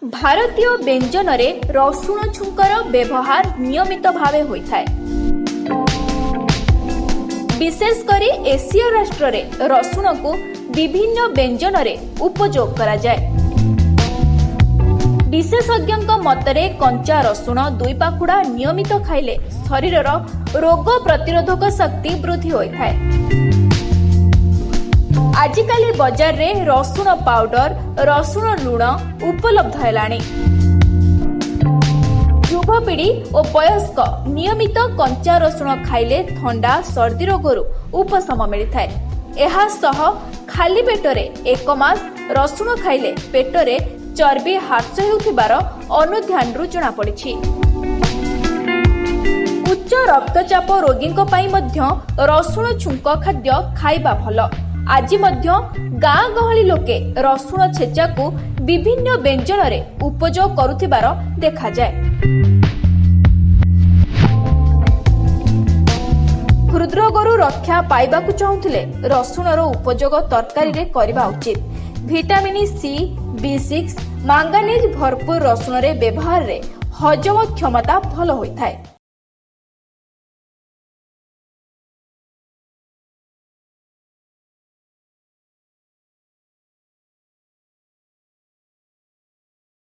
ଭାରତୀୟ ବ୍ୟଞ୍ଜନରେ ରସୁଣ ଛୁଙ୍କର ବ୍ୟବହାର ନିୟମିତ ଭାବେ ହୋଇଥାଏ। ବିଶେଷ କରି ଏସୀୟ ରାଷ୍ଟ୍ରରେ ରସୁଣକୁ ବିଭିନ୍ନ ବ୍ୟଞ୍ଜନରେ ଉପଯୋଗ କରାଯାଏ। ବିଶେଷଜ୍ଞଙ୍କ ମତରେ କଞ୍ଚା ରସୁଣ ଦୁଇ ପାଖୁଡ଼ା ନିୟମିତ ଖାଇଲେ ଶରୀରର ରୋଗ ପ୍ରତିରୋଧକ ଶକ୍ତି ବୃଦ୍ଧି ହୋଇଥାଏ। ଆଜିକାଲି ବଜାରରେ ରସୁଣ ପାଉଡର, ରସୁଣ ଲୁଣ ଉପଲବ୍ଧ ହେଲାଣି। ଯୁବପିଢ଼ି ଓ ବୟସ୍କ ନିୟମିତ କଞ୍ଚା ରସୁଣ ଖାଇଲେ ଥଣ୍ଡା, ସର୍ଦ୍ଦି ରୋଗରୁ ଉପଶମ ମିଳିଥାଏ। ଏହା ସହ ଖାଲି ପେଟରେ ଏକ ମାସ ରସୁଣ ଖାଇଲେ ପେଟରେ ଚର୍ବି ହ୍ରାସ ହେଉଥିବାର ଅନୁଧ୍ୟାନରୁ ଜଣାପଡ଼ିଛି। ଉଚ୍ଚ ରକ୍ତଚାପ ରୋଗୀଙ୍କ ପାଇଁ ମଧ୍ୟ ରସୁଣ ଛୁଙ୍କ ଖାଦ୍ୟ ଖାଇବା ଭଲ। ଆଜି ମଧ୍ୟ ଗାଁ ଗହଳି ଲୋକେ ରସୁଣ ଛେଚାକୁ ବିଭିନ୍ନ ବ୍ୟଞ୍ଜନରେ ଉପଯୋଗ କରୁଥିବାର ଦେଖାଯାଏ। ହୃଦରୋଗରୁ ରକ୍ଷା ପାଇବାକୁ ଚାହୁଁଥିଲେ ରସୁଣର ଉପଯୋଗ ତରକାରୀରେ କରିବା ଉଚିତ। ଭିଟାମିନ୍ ସି, ବି6, ମାଙ୍ଗାନିଜ ଭରପୁର ରସୁଣରେ ବ୍ୟବହାରରେ ହଜମ କ୍ଷମତା ଭଲ ହୋଇଥାଏ।